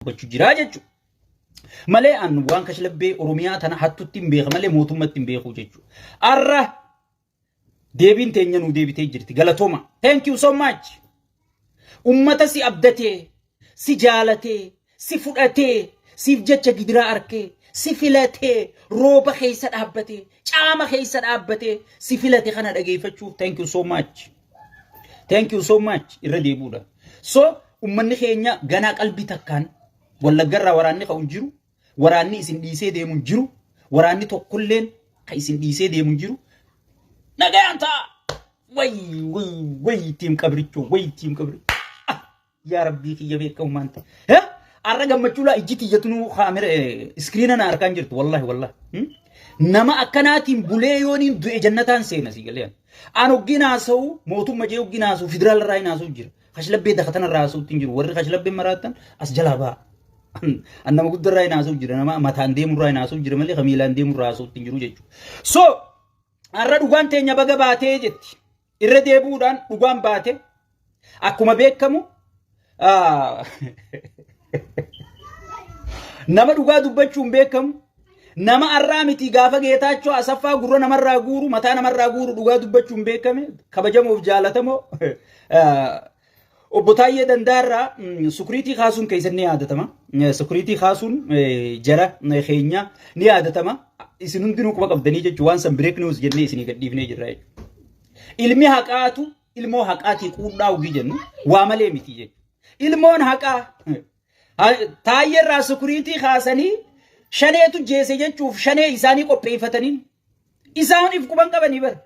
Dubbachuu jira jechuudha. Malee an waan kashlabbee Oromiyaa tana hattutti hin beeka malee mootummatti hin beeku jechuudha. Arra deebiin teenya nuu deebitee jirti. Galatooma. Thank you so much. Ummata si abdatee, si jaalatee, si fudhatee, siif jecha gidiraa arkee, si filatee, rooba keessa dhaabbatee, caama keessa dhaabbatee, si filate kana dhageeffachuuf thank you so much. Thank you so much irra deebi'uudha. So ummanni keenya ganaa qalbii takkaan wallaggarraa waraanni ka'u hin jiru. Waraanni isin dhiisee deemu hin jiru. Waraanni tokkolleen kan isin dhiisee deemu hin jiru. Nagayaan ta'a. Way way way tiim qabrichoo way tiim qabrichoo. Ah, yaa rabbii kiyya beekamumaan ta'e. Eh? Arra gammachuu laa ijji tiyyatu kaamera iskiriina na harkaan jirtu wallahi wallahi. Nama akkanaatiin bulee yooniin du'e jannataan seena si galee. An hoggiin haasa'u mootumma jee hoggiin haasa'u federaala irraa hin haasa'u jira. Kashlabbee dakatan irraa haasa'utti hin jiru. Warri kashlabbee maraattan as jalaa ba'a. An nama guddaa irraa hin haasa'u jira. Nama mataan deemu irraa hin haasa'u jira malee kamiilaan deemu irraa haasa'utti hin jiru jechuudha. So har'a dhugaan teenya baga baatee jetti. Irra deebi'uudhaan dhugaan baate akkuma beekamu nama dhugaa dubbachuun beekamu nama arraa miti gaafa Geetaachoo Asaffaa gurra namarraa guuru mataa namarraa guuru dhugaa dubbachuun beekame kabajamoof jaalatamoo obbo Taayyee Dandaarraa sukuriitii kaasuun keessan ni yaadatama. Sukuriitii kaasuun jara keenya ni yaadatama. Isin hundinuu quba qabdanii jechuun waan san break news jennee isinii gadhiifnee jirra jechuudha. Ilmi haqaatu ilmoo haqaatii quudhaa ogii jennu waa malee miti jechuudha. Ilmoon haqaa Taayyeerraa sukuriitii kaasanii shaneetu jeese jechuuf shanee isaanii qopheeffatanii isaaniif quban qabanii bara.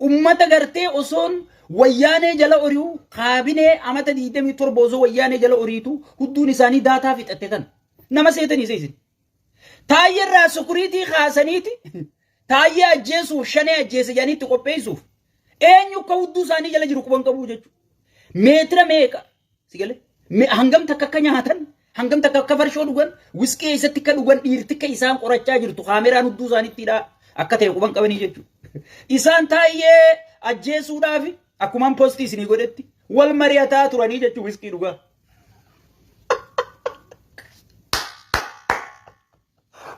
Ummata gartee osoon wayyaanee jala ori'u kaabinee amata 27 osoo wayyaanee jala oriitu hudduun isaanii daataa fixatte kana. Nama seetanii isin. Taayyeerraa sukuriitii kaasaniiti taayyee ajjeesuuf shanee ajjeese jedhanii itti qopheessuuf eenyu akka hudduu isaanii jala jiru quban qabuu jechuudha. Meetira meeqa si galee hangam takka akka nyaatan hangam takka akka farshoo dhugan wiskii eessatti akka dhugan dhiirti akka isaan qorachaa jirtu kaameraan hudduu isaaniittidha akka ta'e quban qabanii jechuudha. Isaan taayyee ajjeesuudhaaf akkumaan postii isinii godhetti wal mari'ataa turanii jechuudha wiskii dhugaa.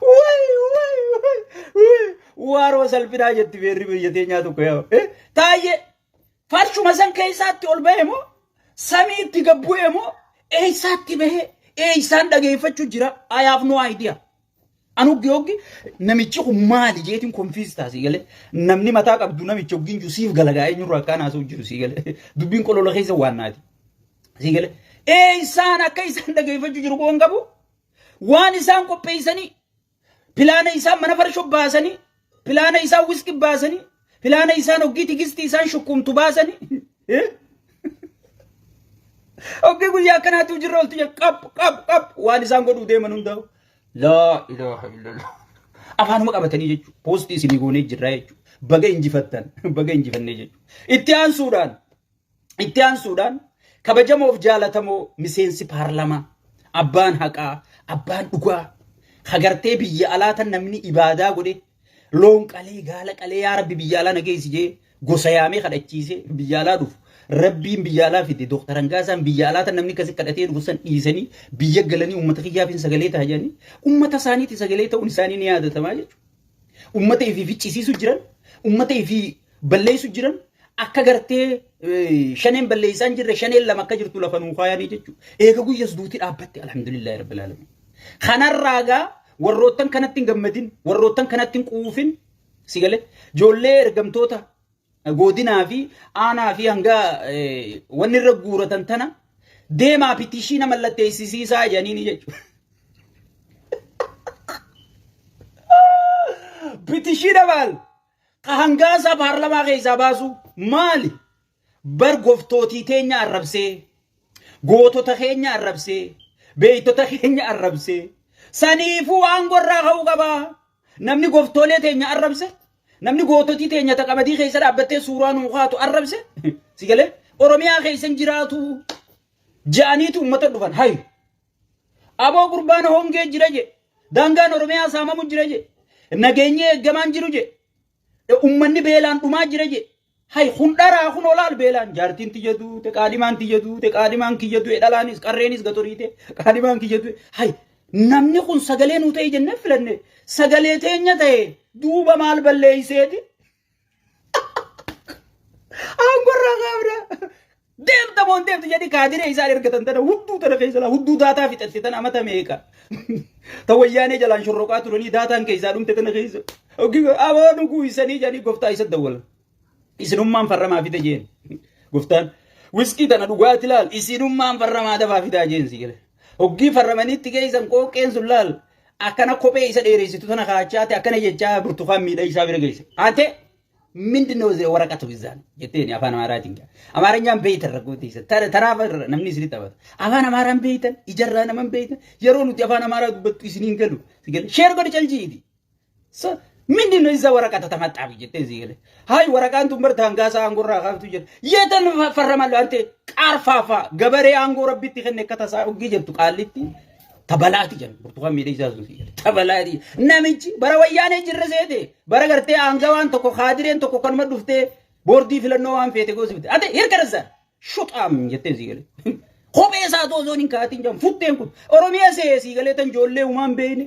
Way way way way waaroo salphinaa jetti beerri biyya teenyaa tokko yaa. Taayyee farshuma san keessaatti ol ba'e moo samiitti gad bu'e moo eessaatti bahee eessaan dhageeffachuu jira I have no idea. An hoggi hoggi namichi kun maali jeetiin confuse taasii galee namni mataa qabdu namicha hoggiin jiru siif galagaa eenyurraa akkaan haasa'u jiru sii galee dubbiin qolola keessa waan naati. Sii galee eessaan akka isaan dhageeffachuu jiru qoon qabu waan isaan qopheessanii pilaana isaan mana farshoo baasanii pilaana isaan wiski baasanii pilaana isaan hoggii tigistii isaan shukkumtu baasanii hoggii guyyaa akkanaatti hojiirra ooltu jedhu qap qap qap waan isaan godhuu deeman hundaa'u laa ilaaha illallah afaanuma qabatanii jechuudha poostii isinii goonee jirraa jechuudha baga injifattan baga injifannee jechuudha itti aansuudhaan Itti aansuudhaan kabajamoof jaalatamoo miseensi paarlamaa abbaan haqaa abbaan dhugaa hagartee biyya alaa tan namni ibaadaa godhe loon qalee gaala qalee yaa rabbi biyya alaa na geessi jee gosa yaamee kadhachiisee biyya alaa dhufu rabbiin biyya alaa fide dooktar Hangaasaan biyya alaa tan namni akkasi kadhatee dhufu san dhiisanii biyya galanii uummata kiyyaaf hin sagalee ta'a jedhanii uummata isaaniiti sagalee ta'uun isaanii ni yaadatamaa jechuudha. Ummata ifii ficcisiisu jiran, ummata ifii balleessu jiran, akka gartee shaneen balleessaa hin jirre shaneen lama akka jirtu lafa nuu kaayanii jechuudha. Eega guyyas duuti dhaabbatte alhamdulillahi rabbil alamin. Kanarraa gaa warroottan kanatti hin gammadin, warroottan kanatti hin quufin si galee ijoollee ergamtoota godinaa fi aanaa fi hanga wanni irra guuratan tana deemaa pitishiina mallatteessisiisaa jedhanii jechuudha. Pitishiina maal? Ka hangaasaa paarlamaa keessaa baasu maali? Bar goftootii teenya arrabsee, gootota keenya arrabsee, beektota keenya arrabsee, saniifuu aangoo irraa ka'uu qabaa. Namni goftoolee teenya arrabse, namni goototii teenya ta qamadii keessa dhaabbattee suuraa nuu kaatu arrabse, si galee Oromiyaa keessa hin jiraatu ja'aniitu uummata dhufan. Hayi! Aboo gurbaan hongee jira je, daangaan Oromiyaa saamamu jira je, nageenyi eeggamaan jiru je, uummanni beelaan dhumaa jira je. Hay kun dharaa kun olaal beelaan jaartiin tiyya duute, qaadhimaan tiyya duute, qaadhimaan kiyya du'e, dhalaanis qarreenis gatoriite, qaadhimaan kiyya du'e. Hay namni kun sagalee nuu ta'e jennee filanne, sagalee teenya ta'e duuba maal balleeyseeti? Aangorraa kaafna. Deemta moo hin deemtu jedhi kaadiree isaan ergatan tana hudduu tana keessa laa hudduu daataa fixatte tana amata meeqa. Ta wayyaanee jalaan shorroqaa turanii daataan keessaa dhumte tana keessa. Aboo nu guuysanii jedhanii goftaa isa dawwalan. Isinummaan farramaa fida jeen. Goftaan wiskii tana dhugaati laal isinummaan farramaa dafaa fidaa jeen si gale. Hoggii farramaniitti geessan qooqqeen sun laal akkana kophee isa dheeressitu tana kaachaate akkana jechaa burtukaan miidha isaa bira geesse. Ate ምንድን ነው ወረቀቱ እዛ ነው jetteen afaan Amaaraatiin. Amaaranyaan beeytan rakkoo teessan taraaf namni isin taphata. Afaan Amaaraan beeytan, ijarraa naman beeytan, yeroo nuti afaan Amaaraa dubbattu isiniin galu. Share godhi caljiiti. ምንድን ነው እዛ ወረቀት ተመጣቢ jetteen si gale. Hay waraqaan tun barta hangaasaa aangoo irraa kaaftu jedha. Yeetan farramallu ante qaarfaafa gabaree aangoo rabbitti kenne akka tasaa oggii jettu qaallitti tabalaati jedhan burtukaan miidhagsaa sun si gale. Tabalaati namichi bara wayyaanee jirre seete bara gartee aangawaan tokko kaadireen tokko kanuma dhuftee boordii filannoo waan feete goosifte. Ate hirka dhassaa shuxaam jettee si gale. Kophee isaa osoo hin kaatin jedhan futteen kun Oromiyaa see si galee tan ijoollee uumaan beeyne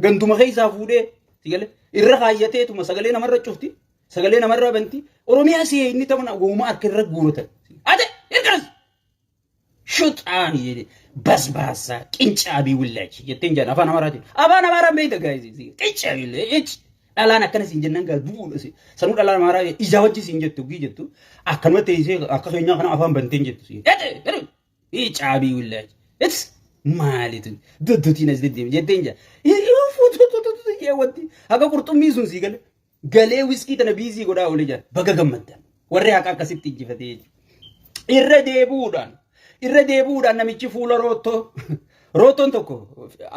ganduma keessaa fuudhee si galee irra kaayyateetuma sagalee namarra cufti, sagalee namarra banti. Oromiyaa see inni ta'u wooma harka irra guuratan. Ate hirka dhassaa shuxaam jedhe basbaasa qincaabii willachi jetteen jedhan afaan Amaaraatiin. Afaan Amaaraan beeyta gaayisi qincaabii willachi. Dhalaan akkana siin jennaan gaa du'uudha. Sanuu dhalaan Amaaraa ija wajji siin jettu gii jettu akkanuma teessee akka keenyaa kana afaan banteen jettu. Caabii willachi. It's maalitu doddotiin as deddeemi jetteen jaa. Wanti haga qurxummii sun sii gale. Galee wiskii tana biizii godhaa oole jaa. Baga gammaddan. Warri haqa akkasitti injifatee jechuudha. Irra deebi'uudhaan namichi fuula roottoo roottoon tokko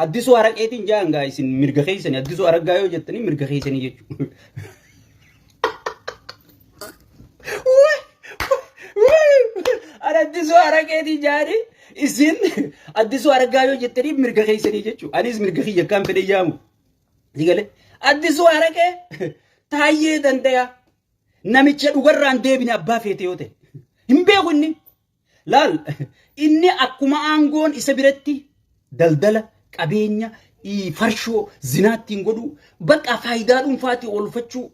addisuu haraqeetiin jaan gaa isin mirga keessanii addisuu araggaa yoo jettanii mirga keessanii jechuudha. Addisuu haraqeetiin jaanii isin addisuu araggaa yoo jettanii mirga keessanii jechuudha. Anis mirga kiyya akkaan fedhe yaamu. Sigale addisuu haraqee taayyee danda'a. Namicha dhugarraan deebine abbaa feete yoo ta'e. Hin beeku inni. Laal, inni akkuma aangoon isa biratti daldala qabeenya farshoo zinaattiin godhu bakka faayidaa dhuunfaatii oolfachuu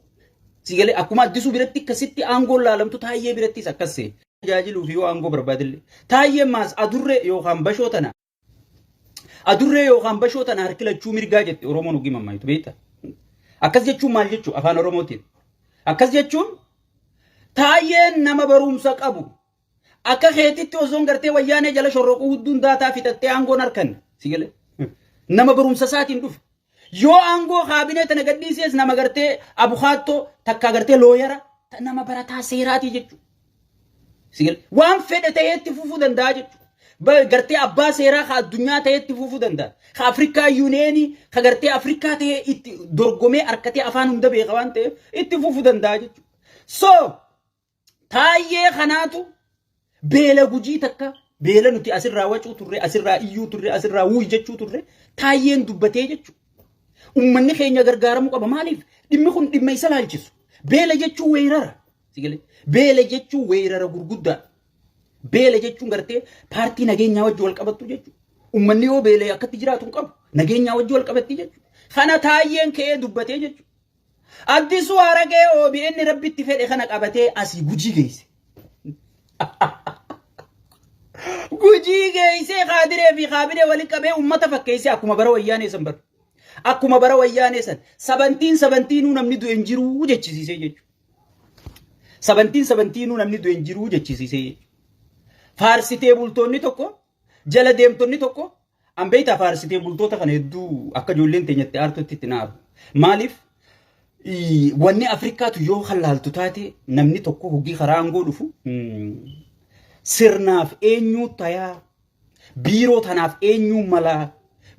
sigalee akkuma addisuu biratti akkasitti aangoon laalamtu taayyee birattis akkas se'e. Tajaajiluuf yoo aangoo barbaadillee. Taayyeen maas adurree yookaan bashoo tana adurree yookaan bashoo tana harki lachuu mirgaa jette Oromoon ogii mammaayitu beekta. Akkas jechuun maal jechuu afaan Oromootiin? Akkas jechuun taayyeen nama barumsa qabu akka keetitti osoon gartee wayyaanee jala shorroquu hudduun daataa fixattee aangoon harkan sigalee nama barumsa isaatiin dhufe. Yoo aangoo kaabinee tana gadhiisees nama gartee abukaattoo takka gartee lawyer nama barataa seeraatii jechuudha. Sigalee waan fedhe ta'eetti fufuu danda'a jechuudha. Gartee abbaa seeraa ka addunyaa ta'eetti fufuu danda'a. Ka Afrikaa Union ka gartee Afrikaa ta'ee itti dorgomee harkatee afaan hunda beeka waan ta'eef itti fufuu danda'a jechuudha. So taayyee kanaatu beela gujii takka beela nuti asirraa wacuu turre, asirraa iyyuu turre, asirraa wuuy jechuu turre taayyeen dubbatee jechuudha. Uummanni keenya gargaaramuu qaba. Maaliif? Dhimmi kun dhimma isa laalchisu. Beela jechuun weerara. Beela jechuun weerara gurguddaa. Beela jechuun gartee paartii nageenyaa wajji wal qabattu jechuudha. Uummanni yoo beela akkatti jiraatu hin qabu. Nageenyaa wajji wal qabatti jechuudha. Kana taayyeen ka'ee dubbatee jechuudha. Addisuu Haraqee OBN rabbitti fedhe kana qabatee asii Gujii geesse. Gujii geessee kaadiree fi kaabinee waliin qabee uummata fakkeessee akkuma bara wayyaanee san bara. Akkuma bara wayyaanee san sabantiin sabantiinuu namni du'e hin jiruu jechisiisee jechuudha. Sabantiin sabantiinuu namni du'e hin jiruu jechisiisee jechuudha. Faarsitee bultoonni tokko jala deemtonni tokko an beektaa faarsitee bultoota kana hedduu akka ijoolleen teenyatti aartutti itti naaru. Maaliif wanni Afrikaatu yoo halaaltu taate namni tokko hogii karaa aangoo dhufu sirnaaf eenyuu tayaa, biiroo tanaaf eenyuu malaa,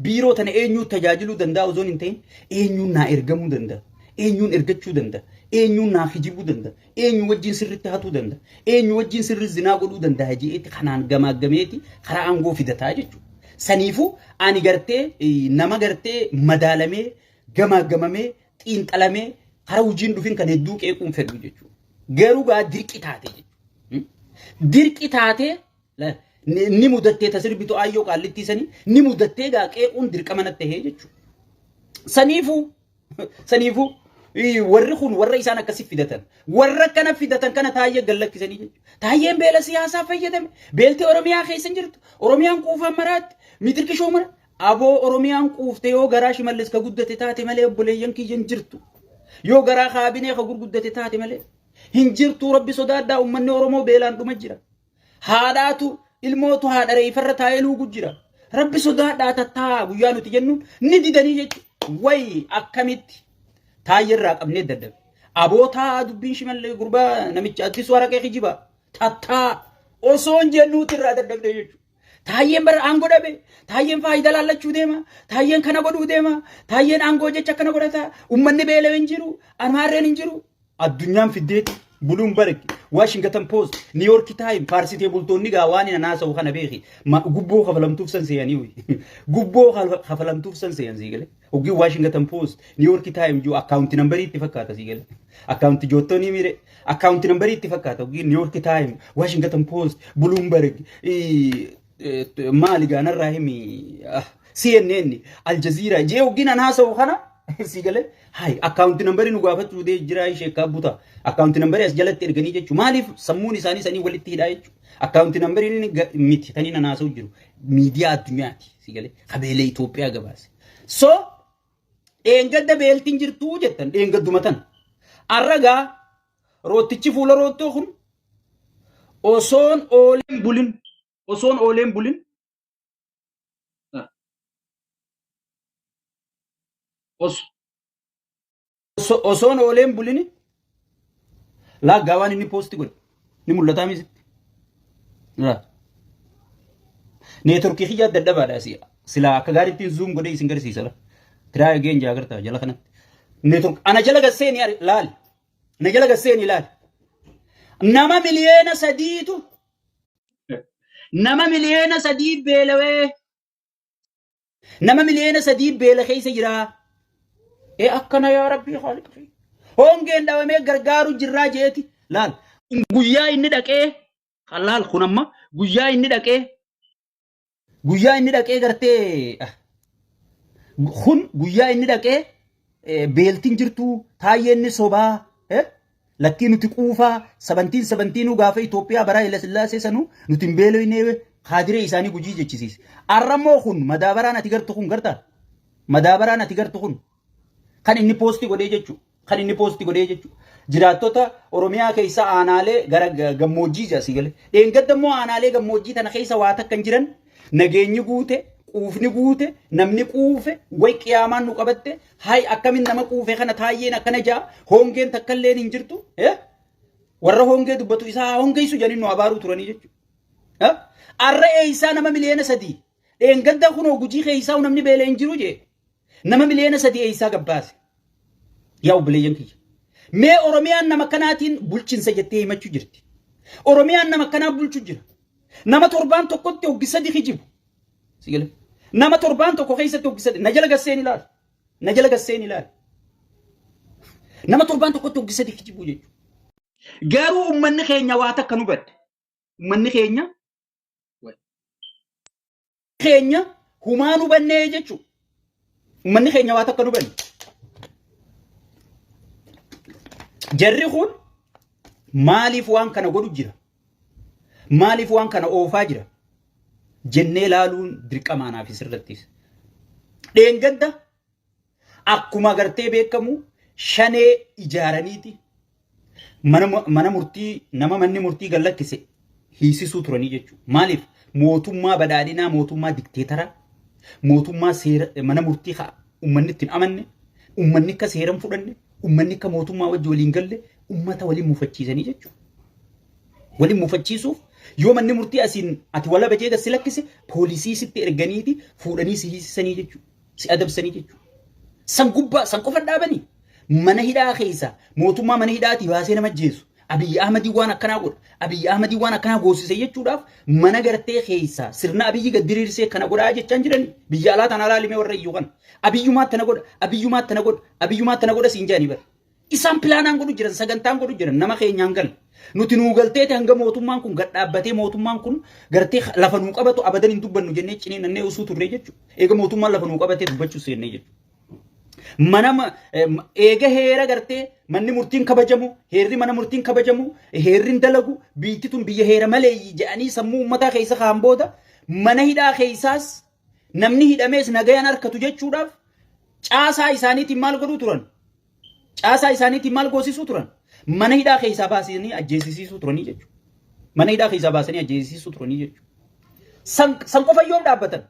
biiroo tana eenyuu tajaajiluu danda'a osoo hin ta'in eenyuun naa ergamuu danda'a, eenyuun ergachuu danda'a, eenyuun naa kijibuu danda'a, eenyu wajjin sirritti hatuu danda'a, eenyu wajjin sirri zinaa godhuu danda'a je'eeti kanaan gamaaggameeti karaa aangoo fidataa jechuudha. Saniifuu ani gartee nama gartee madaalamee, gamaaggamamee, xiinxalamee karaa hojiin dhufin kan hedduu qeequun fedhu jechuudha. Garuu gaa dirqi taate jechuudha. Dirqi taatee ni mudattee tasirbitu aayyoo qaallittii sanii ni mudattee gaa qeequun dirqama natti tahee jechuudha. Saniifuu saniifuu warri kun warra isaan akkasi fidatan warra akkana fidatan kana taayyee gallakkisanii jechuudha. Taayyeen beela siyaasaa fayyadame. Beelti Oromiyaa keessa hin jirtu. Oromiyaan quufaan maraatti. Mitirkishoo mara. Aboo Oromiyaan quufte yoo garaa Shimallis ka guddate taate malee obboleeyyan kiyya hin jirtu. Yoo garaa kaabinee ka gurguddate taate malee hin jirtu. Rabbi sodaadhaa, uummanni Oromoo beelaan dhuma jira. Haadhaatu ilmootu haadha reefarra taa'ee luugu jira. Rabbi sodaadhaa tattaa guyyaa nuti jennu ni didanii jechuudha. Wayi akkamitti taayyerraa qabnee dadhabe. Aboo taa'aa dubbiin Shimallee gurbaa namicha Addisuu Araqee kijiba. Tattaa osoo hin jennuuti irraa dadhabne jechuudha. Taayyeen bara aangoo dhabe. Taayyeen faayidaa laallachuu deema. Taayyeen kana godhuu deema. Taayyeen aangoo jecha akkana godhata. Uummanni beela'e hin jiru. Armaarreen hin jiru. Addunyaan fiddeeti. Bloomberg, Washington Post, New York Times, faarsitee bultoonni gaa waan hin haasa'u kana beeki. Gubboo kafalamtuuf san seeyanii hoyi. Gubboo kafalamtuuf san seeyan sii galee. Hoggii Washington Post, New York Times jiru account numberii itti fakkaata sii galee. Account joottoonii miire account numberii itti fakkaata. Hoggii New York Times, Washington Post, Bloomberg, maali gaa narraa himi, CNN, Al Jazeera jee hoggiin an haasa'u kana sii galee. Hay account numberii nu gaafachuu dee jira ishee kaabbuta. Account numberii as jalatti erganii jechuudha. Maaliif sammuun isaanii sanii walitti hidhaa jechuudha. Account numberii miti kan inni haasa'u jiru. Miidiyaa addunyaati sii galee. Qabeelee Itoophiyaa gabaase. So dheengadda beeltiin jirtuu jettan dheengadduma tan. Arragaa roottichi fuula roottoo kun osoon ooleen bulin osoon ooleen bulin osoon ooleen bulin laaggaa waan inni post godhe ni mul'ataa misitti. Networkii kiyyaa dadhabaadha asii. Silaa akka gaariitti zoom godhee isin garsiisa la. Try again jaa agartaa jala kanatti. Network ana jala gasseeni laali. Na jala gasseeni laali. Nama 3 miliyoona nama 3 miliyoona beelawee nama 3 miliyoona beela keessa jira. Ee akkana yaa Rabbii Khaaliqii. Hongeen dhabamee gargaaru jirraa jeeti. Laal guyyaa inni dhaqee laal kun amma guyyaa inni dhaqee gartee kun guyyaa inni dhaqee beeltiin jirtu taayyeen inni sobaa lakkii nuti quufaa sabantiin sabantiinuu gaafa Itoophiyaa bara Haile Sillaasee sanuu nuti hin beelofnee kaadiree isaanii gujii jechisiise. Arrammoo kun madaabaraan ati gartu kun gartaa madaabaraan ati gartu kun kan inni post godhee jechuudha. Kan inni post godhee jechuudha. Jiraattota Oromiyaa keessa aanaalee gara gammoojjii jira asii galee. Dheengadda immoo aanaalee gammoojjii tana keessa waa takka hin jiran nageenyi guute, quufni guute, namni quufe, way qiyaamaan nu qabatte, hay akkamin nama quufe kana taayyeen akkana jaa, hongeen takka illee hin jirtu. Warra hongee dubbatu isaa hongeessu jedhanii nu abaaruu turanii jechuudha. Arra eeysaa nama 3 miliyoona? Dheengadda kunoo Gujii keessaa namni beela hin jiru jee. Nama 3 miliyoona eeysaa gabbaase? Yaa obboleeyyan kiyya. Mee Oromiyaan nama kanaatiin bulchinsa jettee himachuu jirti. Oromiyaan nama kanaa bulchu jira. Nama torbaan tokkotti hoggi sadi kijibu. Sigale. Nama torbaan tokko keessatti hoggi sadi. Na jala gasseen ilaali. Na jala gasseen ilaali. Nama torbaan tokkotti hoggi sadi kijibu jechuudha. Garuu uummanni keenya waa takka nu badde. Uummanni keenya humaa nu bannee jechuudha. Uummanni keenya waa takka nu banne. Jarri kun maaliif waan kana godhu jira? Maaliif waan kana oofaa jira? Jennee laaluun dirqama anaaf sirrattis. Dheengadda akkuma agartee beekamu shanee ijaaraniiti mana murtii nama manni murtii gallakkise hiisisuu turanii jechuudha. Maaliif mootummaa badhaadhinaa, mootummaa dikteetaraa, mootummaa seera mana murtii haa uummanni ittiin amanne, uummanni akka seera hin fudhanne, uummanni akka mootummaa wajji waliin galle uummata waliin mufachiisanii jechuudha. Waliin mufachiisuuf yoo manni murtii asiin ati walaba jee si lakkise poolisii sitti erganiiti fuudhanii si hiisisanii jechuudha. Si adabsanii jechuudha. San gubbaa san qofa dhaabanii mana hidhaa keessa mootummaa mana hidhaatii baasee nama jeesu. Abiyyi Ahmadii waan akkanaa godha. Abiyyi Ahmadii waan akkanaa goosise jechuudhaaf mana gartee keessa sirna Abiyyi gad diriirsee kana godhaa jechaan jiran biyya alaa tana alaalimee warra iyyuu kana. Abiyyumaa tana godha. Abiyyumaa tana godha. Abiyyumaa tana godha siin jedhanii bara. Isaan pilaanaan godhu jiran, sagantaan godhu jiran nama keenyaan galle. Nuti nuu galteeti hanga mootummaan kun gad dhaabbatee mootummaan kun gartee lafa nuu qabatu abadan hin dubbannu jennee ciniinnannee usuu turre jechuudha. Eega mootummaan lafa nuu qabatee dubbachuu seennee jechuudha. Mana eega heera gartee manni murtiin kabajamu, heerri mana murtiin kabajamu, heerri hin dalagu, biyyi tun biyya heera maleeyyii jedhanii sammuu uummataa keessa kaan booda mana hidhaa keessaas namni hidhamees nagayaan harkatu jechuudhaaf caasaa isaaniitiin maal godhuu turan? Caasaa isaaniitiin maal goosisuu turan? Mana hidhaa keessaa baasanii ajjeesisiisuu turanii jechuudha. Mana hidhaa keessaa baasanii ajjeesisiisuu turanii jechuudha. San qofa yoom dhaabbatan?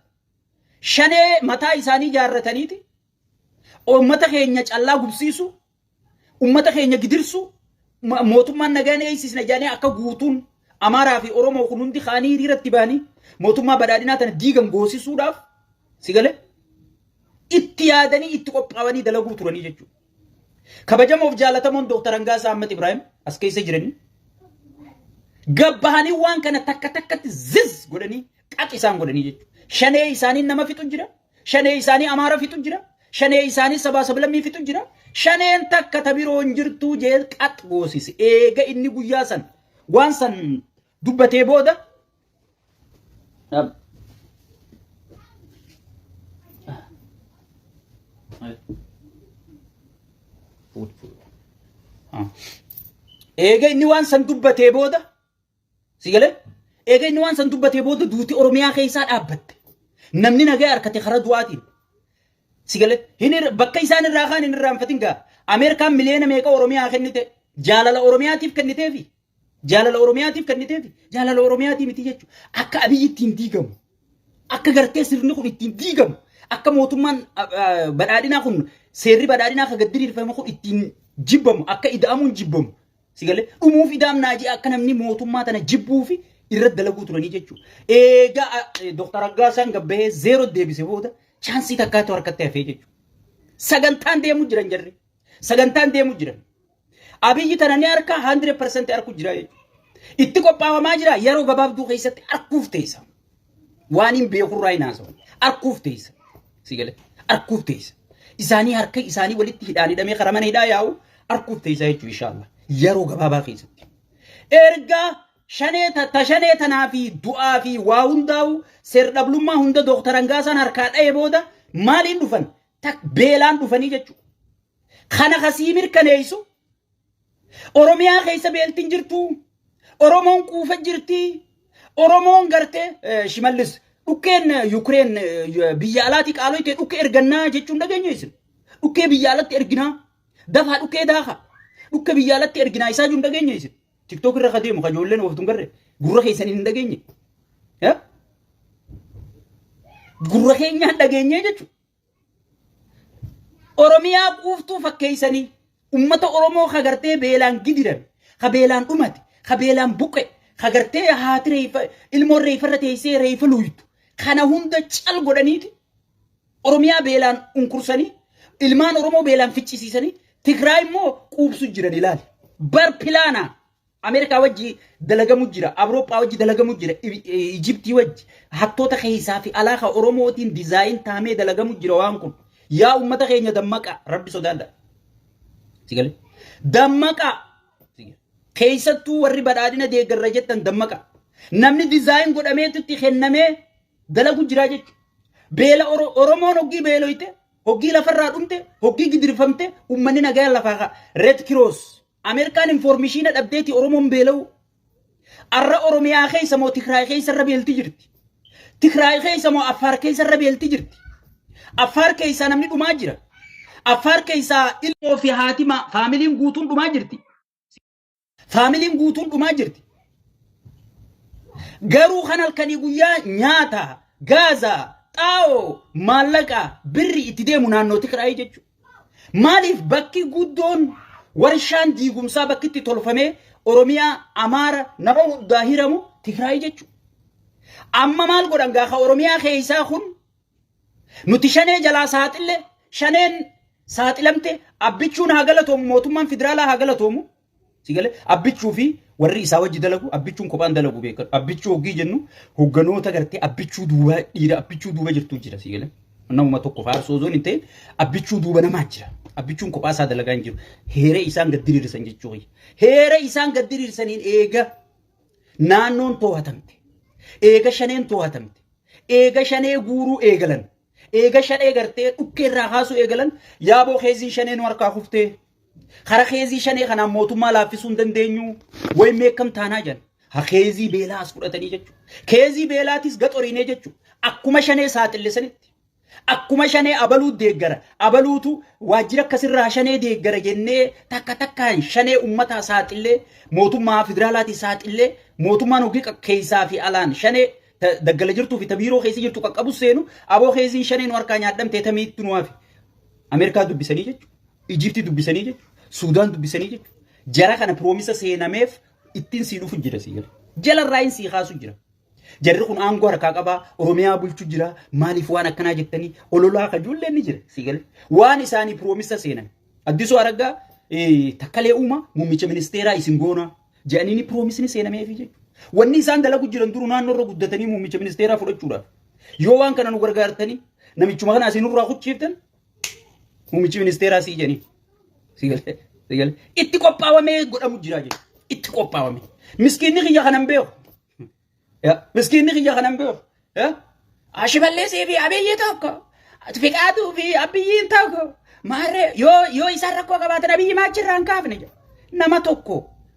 Shanee mataa isaanii ijaarrataniiti uummata keenya callaa gubsiisu, uummata keenya gidirsu, mootummaan nagaan eeysisna jedhanii akka guutuun Amaaraa fi Oromoo kun hundi kaanii hiriiratti bahanii mootummaa badhaadhinaa tana diigan goosisuudhaaf si galee itti yaadanii itti qophaa'anii dalaguu turanii jechuudha. Kabajamoof jaalatamoon Dooktar Hangaasaa Ahmad Ibrahim as keessa jiranii gabbahanii waan kana takka takkatti ziz godhanii qaq isaan godhanii jechuudha. Shanee isaanii nama fixu jira. Shanee isaanii Amaara fixu jira. Shanee isaanii sabaa sablammii fixu jira. Shaneen takka ta biroo hin jirtuu jee qax goosise. Eega inni guyyaa san waan san dubbatee booda Eega inni waan san dubbatee booda si galee eega inni waan san dubbatee booda duuti Oromiyaa keessaa dhaabbatte. Namni nagaa harkate karaa du'aatiin. Si galee hin bakka isaan irraa kaan hin irraanfatin gaa. Ameerikaan miliyoona meeqa Oromiyaa kennite jaalala Oromiyaatiif kenniteefi. Jaalala Oromiyaatiif kenniteefi jaalala Oromiyaatii miti jechuudha. Akka Abiyyi ittiin diigamu. Akka gartee sirni kun ittiin diigamu. Akka mootummaan badhaadhinaa kun seerri badhaadhinaa akka gad diriirfame kun ittiin jibbamu. Akka ida'amuun jibbamu. Si galee dhumuuf ida'amnaa jee akka namni mootummaa tana jibbuu fi irratti dalaguu turanii jechuudha. Eegaa Dooktar Raggaasaan gabbahee zeeroo deebise booda chaansii takkaatu harkatti hafee jechuudha. Sagantaan deemu jiran jarri. Sagantaan deemu jiran. Abiyyi tana ni harka 100% harku jira jechuudha. Itti qophaawamaa jira yeroo gabaabduu keessatti harkuuf teessa. Waan hin beekurraa hin haasawu. Harkuuf teessa. Si galee harkuuf teessa. Isaanii harka isaanii walitti hidhaan hidhamee karaa mana hidhaa yaa'u harkuuf teessa jechuudha inshaallah. Yeroo gabaabaa keessatti. Erga shanee ta shanee tanaa fi du'aa fi waa hundaa'u seer-dhablummaa hunda Dooktar Hangaasaan harkaa dha'e booda maaliin dhufan? Tak beelaan dhufanii jechuudha. Kana kasii mirkaneessu Oromiyaa keessa beeltiin jirtu. Oromoon quufa jirti. Oromoon gartee Shimallis dhukkeen Yukireen biyya alaatii qaaloo ta'e dhukkee ergannaa jechuun dhageenye isin. Dhukkee biyya alatti erginaa. Dafaa dhukkee daaka. Dhukkee biyya alatti erginaa isaa jiru dhageenye isin. TikTok irra ka deemu ka ijoolleen ooftu hin garre gurra keessaniin hin dhageenye. Gurra keenyaan dhageenye jechuudha. Oromiyaa quuftuu fakkeessanii ummata Oromoo ka gartee beelaan gidirame, ka beelaan dhumate, ka beelaan buqqe, ka gartee haati reeffa ilmoon reeffarra teessee reeffa luuytu kana hunda cal godhaniiti Oromiyaa beelaan unkursanii ilmaan Oromoo beelaan ficcisiisanii Tigraay immoo quubsu jiran ilaali. Bar pilaanaa Ameerikaa wajji dalagamu jira, Awurooppaa wajji dalagamu jira, Ijiptii wajji hattoota keessaa fi alaa ka Oromootiin dizaayin taamee dalagamu jira waan kun. Yaa uummata keenya dammaqaa, Rabbi sodaadha. Si galee? Dammaqaa. Si galee? Keessattuu warri badhaadhina deeggarra jettan dammaqaa. Namni dizaayin godhameetu itti kennamee dalagu jira jechuudha. Beela Oromoon hoggii beeloyte, hoggii lafarraa dhumte, hoggii gidirfamte, uummanni nagaa lafaa ka'a. Red Cross Ameerikaan informishiina dhabdeeti Oromoon beela'u. Arra Oromiyaa keessa moo Tigraay keessa irra beelti jirti. Tigraay keessa moo Affaar keessa irra beelti jirti. Affaar keessaa namni dhumaa jira. Affaar keessaa ilmoo fi haati faamiliin guutuun dhumaa jirti. Faamiliin guutuun dhumaa jirti. Garuu kan halkanii guyyaa nyaata, gaaza, xaa'oo, maallaqa, birri itti deemu naannoo Tigraay jechuudha. Maaliif bakki guddoon warshaan diigumsaa bakki itti tolfamee Oromiyaa, Amaara, nama hundaa hiramu Tigraay jechuudha. Amma maal godhan gaafa Oromiyaa keessaa kun nuti shanee jalaa saaxille shaneen saaxilamte abbichuun haa galatoomu mootummaan federaalaa haa galatoomu. Si galee abbichuu fi warri isaa wajji dalagu abbichuun kophaan dalagu beekadhu. Abbichuu hoggii jennu hogganoota gartee abbichuu duuba dhiira abbichuu duuba jirtu jira si galee. Namuma tokko faarsuu osoo hin ta'in abbichuu duuba namaa jira. Abbichuun kophaa isaa dalagaa hin jiru. Heera isaan gad diriirsan jechuu kiyya. Heera isaan gad diriirsaniin eega naannoon too'atamte. Eega shaneen too'atamte. Eega shanee guuruu eegalan. Eega shanee gartee dhukkee irraa kaasuu eegalan yaaboo keezii shanee nu harkaa kuftee. Kara keezii shanee kanaan mootummaa laaffisuu hin dandeenyu. Wayi meekkam taanaa jedhan. Ha keezii beelaa as fudhatanii jechuudha. Keezii beelaatis gaxoriinee jechuudha. Akkuma shanee saaxille sanitti. Akkuma shanee abaluu deeggara. Abaluutu waajjira akkasirraa shanee deeggara jennee takka takkaan shanee uummataa saaxillee mootummaa federaalaatii saaxillee mootummaan hogii keessaa fi alaan shanee daggala jirtuu fi ta biiroo keessa jirtu qaqqabu seenu aboo keeziin shanee nu harkaa nyaadhamtee tamiitti nu hafe. Ameerikaa dubbisanii jechuudha. Ijiptii dubbisanii jechuudha. Suudaan dubbisanii jechuudha. Jara kana piroomisa seenameef ittiin sii dhufu jira sii gala. Jalarraa hin sii kaasu jira. Jarri kun aangoo harkaa qabaa, Oromiyaa bulchu jira, maaliif waan akkanaa jettanii ololaa kajuullee ni jira sii gala. Waan isaanii piroomisa seenan. Addisuu Araggaa Takkalee Uumaa muummicha ministeeraa isin goonaa jedhanii ni piroomisni seenameefii jechuudha. Wanni isaan dalagu jiran duru naannoo irra guddatanii muummicha ministeeraa fudhachuudhaaf. Yoo waan kana nu gargaartanii namichuma kana isin irraa kuchiiftan muummichi ministeeraa sii jedhanii. Sii galee sii galee itti qophaawamee godhamu jira jechuudha. Itti qophaawame. Miskiinni kiyya kanan beeku. Miskiinni kiyya kanan beeku. Shimallisii fi Abiyyi tokko. Fiqaaduu fi Abiyyiin tokko. Maarree yoo isaan rakkoo qabaatan Abiyyi maachirraa hin kaafne jedha. Nama tokko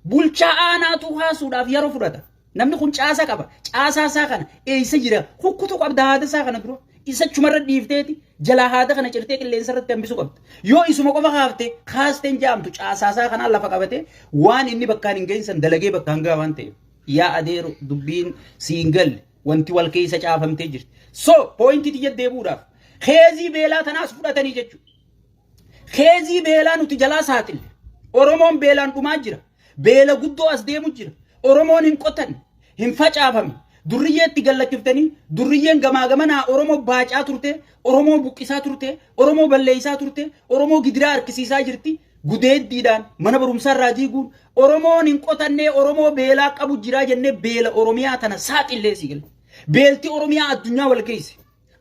bulchaa aanaatu kaasuudhaaf yeroo fudhata. Namni kun caasa qaba. Caasaa isaa kana eessa jira? Kukkutuu qabda haada isaa kana dura. Isa chumarra dhiifteeti jalaa haada kana cirtee qilleensa irratti hambisuu qabda. Yoo isuma qofa kaafte kaasteen jaamtu caasaa isaa kanaan lafa qabatee waan inni bakkaan hin gahin san dalagee bakkaan gaha waan ta'eef. Yaa adeero dubbiin siin galle wanti wal keessa caafamtee jirti. So pooyintii tiyya deebi'uudhaaf keezii beelaa tanaas fudhatanii jechuudha. Keezii beelaa nuti jalaa saaxille. Oromoon beelaan dhumaa jira. Beela guddoo as deemu jira. Oromoon hin qotan, hin facaafame. Durriyyeetti gallakkiftanii durriyyeen gamaa gamanaa Oromoo baacaa turte, Oromoo buqqisaa turte, Oromoo balleessaa turte, Oromoo gidiraa harkisiisaa jirti. Gudeeddiidhaan mana barumsaa irraa diiguun Oromoon hin qotannee Oromoo beelaa qabu jiraa jennee beela Oromiyaa tana saaxillee si gala. Beelti Oromiyaa addunyaa wal geesse.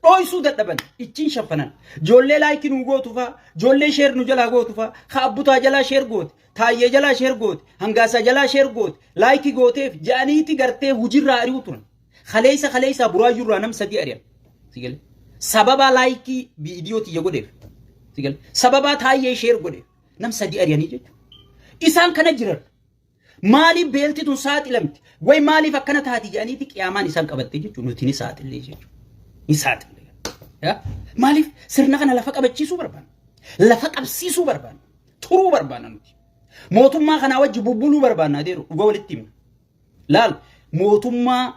Dhooysuu dadhaban ittiin shaffanan. Ijoollee laayikii nu gootu faa, ijoollee sheer nu jalaa gootu faa, ka abbutaa jalaa sheer goote, taayyee jalaa sheer goote, hangaasaa jalaa sheer goote, laayikii gooteef ja'aniiti gartee hujirraa ari'u turan. Kaleessa kaleessaa buraayyurraa nam sadii ari'an. Si galee? Sababaa laayikii viidiyoo tiyya godheef. Si galee? Sababaa taayyee sheer godheef nam sadii ari'anii jechuudha. Isaan kana jiran. Maaliif beelti tun saaxilamti? Way maaliif akkana taati jedhaniiti qiyaamaan isaan qabatte jechuudha. Nuti ni saaxillee jechuudha. Ni saaxillee. Maaliif sirna kana lafa qabachiisuu barbaanna? Lafa qabsiisuu barbaanna. Turuu barbaanna nuti. Mootummaa kanaa wajji bubbuluu barbaanna adeeru dhuga walitti himna. Laal mootummaa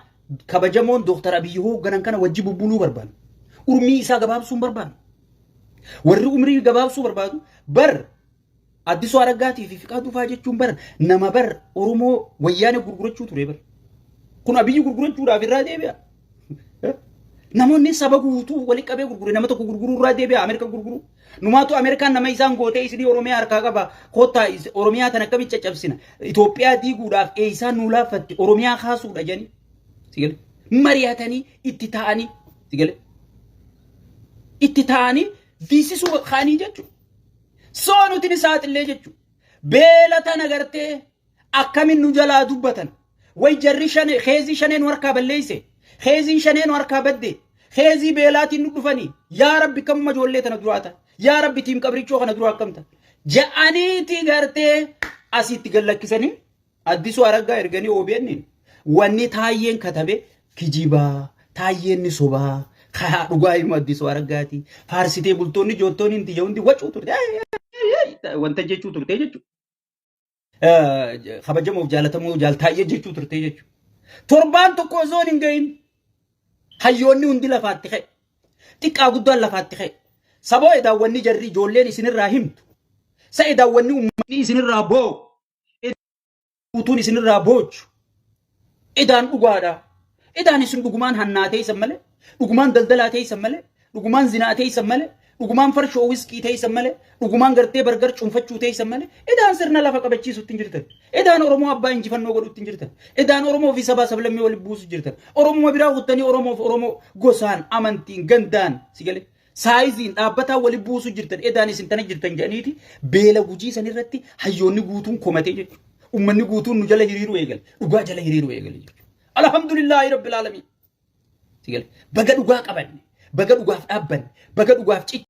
kabajamoon Dooktar Abiyyi hoogganan kana wajji bubbuluu barbaanna. Urmii isaa gabaabsuu hin barbaannu. Warri umrii gabaabsuu barbaadu bar Addisuu Araggaatii fi Fiqaaduu fa'aa jechuun bar nama bar Oromoo wayyaanee gurgurachuu ture bar. Kun Abiyyi gurgurachuudhaaf irraa deebi'a. Namoonni saba guutuu wali qabee gurgure nama tokko gurguruu irraa deebi'a Ameerika gurguruu. Numaatu Ameerikaan nama isaan gootee isinii Oromiyaa harkaa qaba. Kottaa Oromiyaa tan akkamitti caccabsina. Itoophiyaa diiguudhaaf eessaan nuu laaffatti Oromiyaa kaasuudha jedhanii. Sigale. Mari'atanii itti ta'anii. Sigale. Itti ta'anii viisisuu ka'anii jechuudha. Soo nuti ni saaxillee jechuudha. Beela tana gartee akkamin nu jalaa dubbatan. Way jarri shane keezii shanee nu harkaa balleeyse. Keeziin shanee nu harkaa badde. Keezii beelaatiin nu dhufanii. Yaa Rabbi kamuma ijoollee tana duraa ta'a. Yaa Rabbi tiim qabrichoo kana duraa akkam ta'a. Ja'aniiti gartee asitti gallakkisanii Addisuu Araggaa erganii OBN wanni taayyeen katabe kijibaa taayyeen ni sobaa kaa dhugaa himu Addisuu Araggaati faarsitee bultoonni joottoonni hin tiyya hundi wacuu turte wanta jechuu turte jechuudha. Kabajamoof jaalatamoo jaal taayyee jechuu turte jechuudha. Torbaan tokko osoo hin gahin hayyoonni hundi lafaatti ka'e. Xiqqaa guddaan lafaatti ka'e. Saboo edaawwanni jarri ijoolleen isinirraa himtu. Sa edaawwanni uummanni isinirraa boo'u. Guutuun isinirraa boochu. Idaan dhugaadha. Idaan isin dhugumaan hannaa teessan malee, dhugumaan daldalaa teessan malee, dhugumaan zinaa teessan malee, dhugumaan farshoo wiskii teessan malee, dhugumaan gartee bargar cuunfachuu teessan malee, idaan sirna lafa qabachiisutti hin jirtan. Idaan Oromoo abbaa injifannoo godhutti hin jirtan. Idaan Oromoo fi sabaa sablammii walitti buusu jirtan. Oromuma biraa kuttanii Oromoof Oromoo gosaan, amantiin, gandaan si galee. Saayiziin dhaabbataa wali buusu jirtan, edaan isin tana jirtan jedhaniiti beela Gujii san irratti hayyoonni guutuun komatee jechuudha. Uummanni guutuun nu jala hiriiruu eegale. Dhugaa jala hiriiruu eegale jechuudha. Alhamdulillaahi rabbil aalamiin. Baga dhugaa qabanne, baga dhugaaf dhaabbanne, baga dhugaaf cicha.